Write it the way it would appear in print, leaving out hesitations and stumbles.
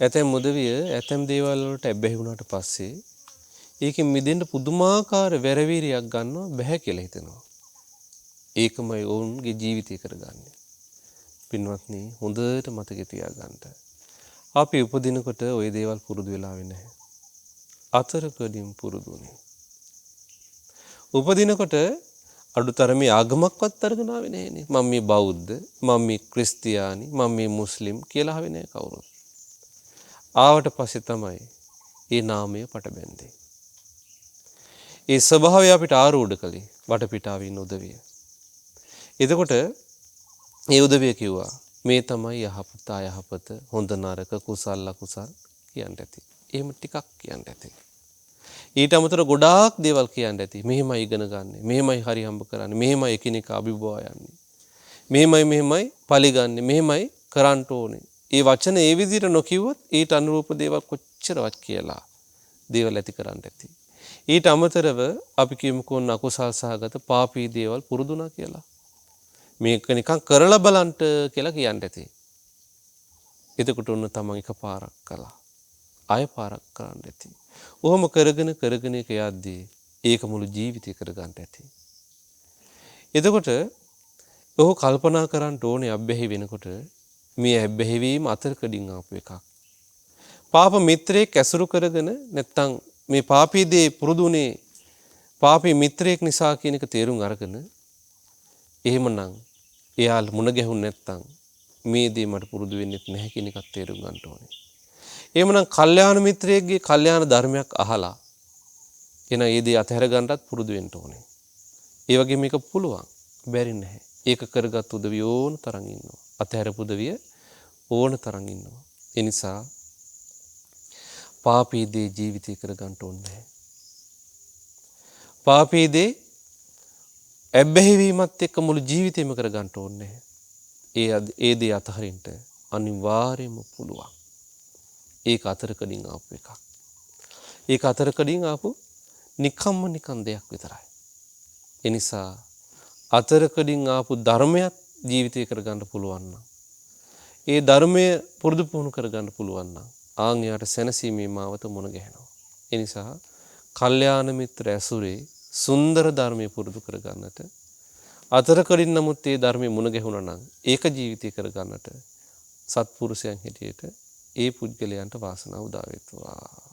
ඇතැම් උදවිය ඇතැම් දේවල් වලට ඇබ්බැහි වුණාට පස්සේ ඒකෙන් මිදෙන්න පුදුමාකාර වැරවීරියක් ගන්නවා, බැහැ කියලා හිතෙනවා. ඒකමයි ඔවුන්ගේ ජීවිතය කරගන්නේ. පින්වත්නි, හොඳට මතක තියාගන්න. අපි උපදිනකොට ওই දේවල් පුරුදු වෙලා ආවේ නැහැ. අතරකඩින් පුරුදු වුණේ. උපදිනකොට අඩුතරමේ ආගමක්වත් අරගෙන ආවේ නැහැනේ. මම මේ බෞද්ධ, මම මේ ක්‍රිස්තියානි, මම මේ මුස්ලිම් කියලා ආවේ නැහැ කවුරුත්. ආවට පස්සේ තමයි ඒ නාමය පටබැඳේ. ඒ ස්වභාවය අපිට ආරූඪ කළේ වටපිටාවේ ඉන්න උදවිය. එතකොට ඒ උදවිය කිව්වා මේ තමයි යහපත අයහපත, හොඳ නරක, කුසල් අකුසල් කියන්න ඇති. එහෙම ටිකක් කියන්න ඇති. ඊට අමතරව ගොඩාක් දේවල් කියන්න ඇති. මෙහෙමයි ඉගෙන ගන්නෙ, මෙහෙමයි හරි හම්බ කරන්නේ, මෙහෙමයි එකිනෙක අභිභවා යන්නේ, මෙහෙමයි මෙහෙමයි පලිගන්නේ, මෙහෙමයි කරන්න ඕනේ. ඒ වචන ඒ විදිහට නොකිව්වොත් ඊට අනුරූප දේවල් කොච්චරවත් කියලා දේවල් ඇති කරන්න ඇති. ඊට අමතරව අපි කියමුකෝ ඔන්න අකුසල් සහගත පාපී දේවල් පුරුදුනා කියලා. මේක නිකන් කරලා බලන්ට කියලා කියන්න ඇති. එතකොට ඔන්න තමන් එක පාරක් කළා. ආය පාරක් කරන්න ඇති. ඔහොම කරගෙන කරගෙන එක යද්දී ඒක මුළු ජීවිතේ කරගන්න ඇති. එතකොට ඔහු කල්පනා කරන්න ඕනේ අබ්බැහි වෙනකොට මේ ඇබ්බැහි වීම අතරකඩින් ආපු එකක්. පාප මිත්‍රයෙක් ඇසුරු කරගෙන නැත්තම් මේ පාපී දේ පුරුදු වුණේ පාපී මිත්‍රයෙක් නිසා කියන එක තේරුම් අරගෙන එහෙමනම් එයා මුණ ගැහුන් නැත්තම් මේ දේ මට පුරුදු වෙන්නෙත් නැහැ කියන එකත් තේරුම් ගන්න ඕනේ. එහෙමනම් කල්යාණ මිත්‍රයෙක්ගේ කල්යාණ ධර්මයක් අහලා එහෙනම් ඒ දේ අතහැර ගන්නටත් පුරුදු වෙන්න ඕනේ. ඒ වගේ මේක පුළුවන්, බැරි නැහැ. ඒක කරගත් උදවිය ඕන තරම් ඉන්නවා. අතහැරපු උදවිය ඕන තරම් ඉන්නවා. ඒ නිසා පාපී දේ ජීවිතේ කරගන්න ඕනේ නැහැ. පාපී දේ ඇබ්බැහි වීමත් එක්ක මුළු ජීවිතේම කරගන්න ඕනේ නැහැ. ඒ දේ අතහරින්න අනිවාර්යයෙන්ම පුළුවන්. ඒක අතරකඩින් ආපු එකක්. ඒක අතරකඩින් ආපු නිකම්ම නිකන් දෙයක් විතරයි. ඒ නිසා අතරකඩින් ආපු ධර්මයක් ජීවිතේ කරගන්න පුළුවන් නම්, ඒ ධර්මය පුරුදු පුහුණු කරගන්න පුළුවන් නම් ආන් එයාට සැනසීමේ මාවත මුණ ගැහෙනවා. ඒ නිසා කල්යාණ මිත්‍ර ඇසුරේ සුන්දර ධර්මය පුරුදු කරගන්නට, අතරකඩින් නමුත් ඒ ධර්මය මුණ ගැහුණා නම් ඒක ජීවිතේ කරගන්නට සත්පුරුෂයන් හැටියට ඒ පුද්ගලයන්ට වාසනාව උදා වෙත්වා.